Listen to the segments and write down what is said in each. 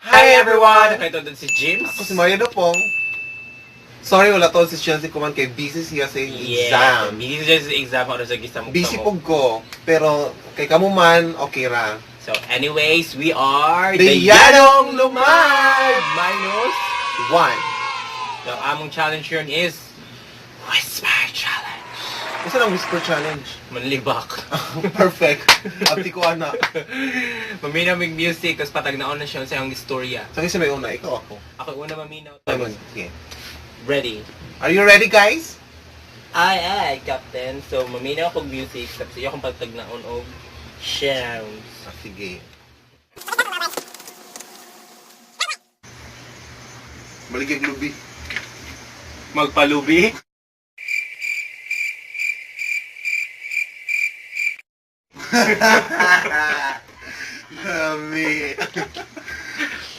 Hi everyone! Ito doon si James. Ako si Mario Dupong. Sorry, wala to si Chelsea kuman kay busy siya sa iyong exam. Busy siya sa exam oras sa gisamok. Busy pug ko, pero kay kamo man, okay ra. So anyways, we are The Yanong Lumad! Minus One. So among challenge yun is Whisper Challenge. Unsa nang whisper challenge? Manlibak. Perfect. Abti ko ana. Maminaw mig music, tapos patagnaon na siya sa iyang istorya. Sa kasi may una, ikaw ako. Ako una maminaw. Simon, sige. Ready. Are you ready, guys? Ay, ay, Captain. So, maminaw akong music, tapos iya akong pagtagnaon og sounds. Ah, sige. Baligig lubi. Magpalubi? Lami.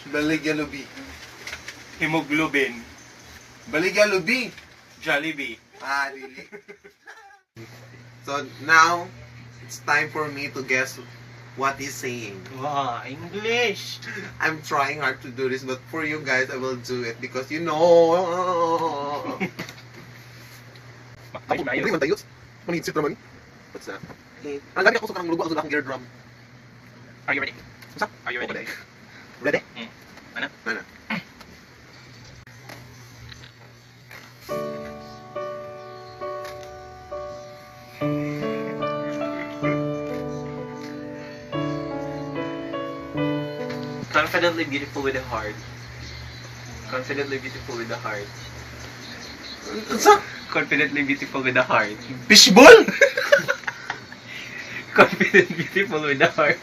Baligya lubi. Hemoglobin. Baligya lubi. Jollibee. Ah, really? So now, it's time for me to guess what he's saying. Wow, English! I'm trying hard to do this, but for you guys, I will do it because you know. What's that? Ang lagi ako sa kanang lugo ako sa akong eardrum. Are you ready? Unsa? Are you ready? Okay. Ready? Mm. Ano? Ano? Confidently beautiful with a heart. Confidently beautiful with a heart. Unsa? Confidently beautiful with a heart. Fishball? Confident beautiful with a heart.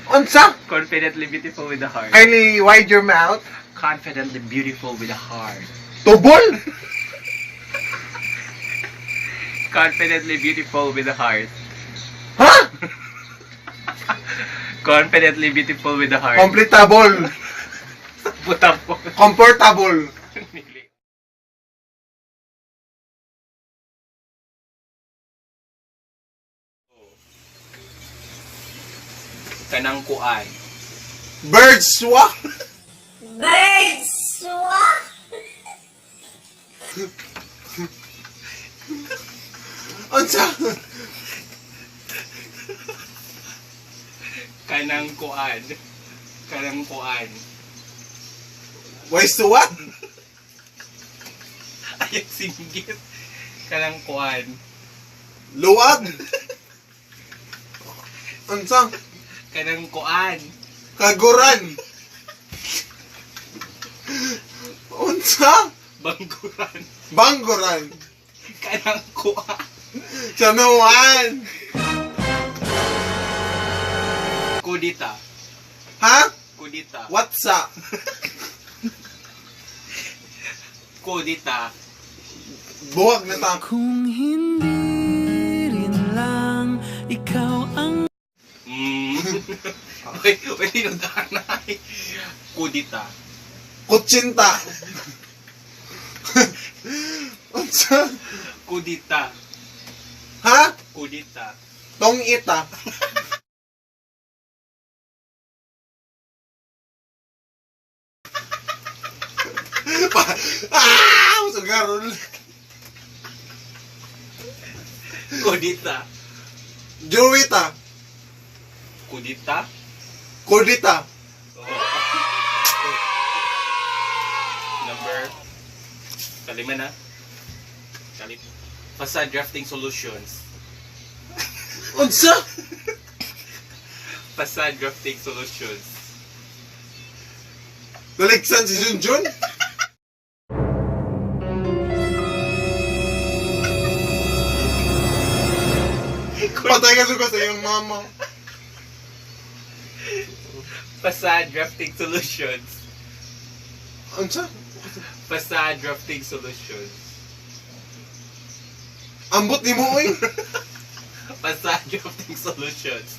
Unsa? Confidently beautiful with a heart. Kindly wide your mouth. Confidently beautiful with a heart. Tubol? Confidently beautiful with a heart. Ha? Confidently beautiful with a heart. Completable. Butang po. Comfortable. Kanang kuan. Bird swap. Bird swap. Unsa? Kanang kuan. Kanang kuan. Why suwat? Ay, singgit. Kanang kuan. Luwag. Unsa? Kanang kuan. Kaguran. Unsa? Bangguran. Bangguran. Kanang kuan. Chanuan. Kudita. Ha? Kudita. Whatsa? Kudita. Buwag na ta. Kung hindi rin lang ikaw ang Wait, wait, na. Kudita. Kutsinta. Unsa? Kudita. Ha? Kudita. Tong ita. Ah! Sugarol. Kudita. Juwita. Kudita. Kudita. Oh. Number kalima na. Kalim. Facade drafting solutions. Unsa? Facade drafting solutions. Naligsan si Junjun? Patay ka suka sa iyong mama. Facade drafting solutions. Unsa? Facade drafting solutions. Ambot ni mo oy. Facade drafting solutions.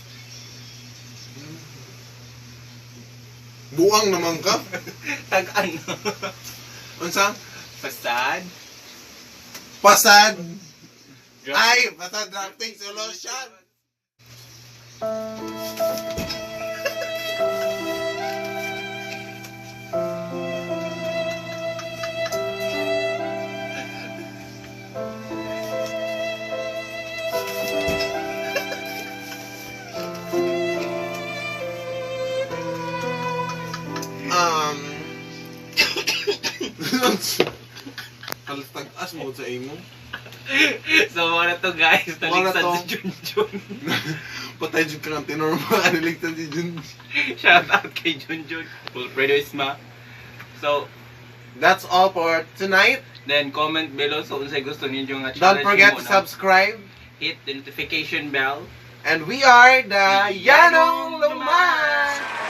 Buang naman ka. Tag ano? Unsa? Facade Pasad. drafting Ay, basta drafting solution. Kaltag-as mo sa imo. So, mao na to, guys. Mao na Naligsan to. si Junjun. Patay jud ka ng tenor mo. Niligsan si Jun. Shout out kay Junjun. Wilfredo Isma. So, That's all for tonight. Then comment below so unsay gusto ninyo nga Don't challenge forget nimo to na. Subscribe. Hit the notification bell. And we are the Yanong Lumad!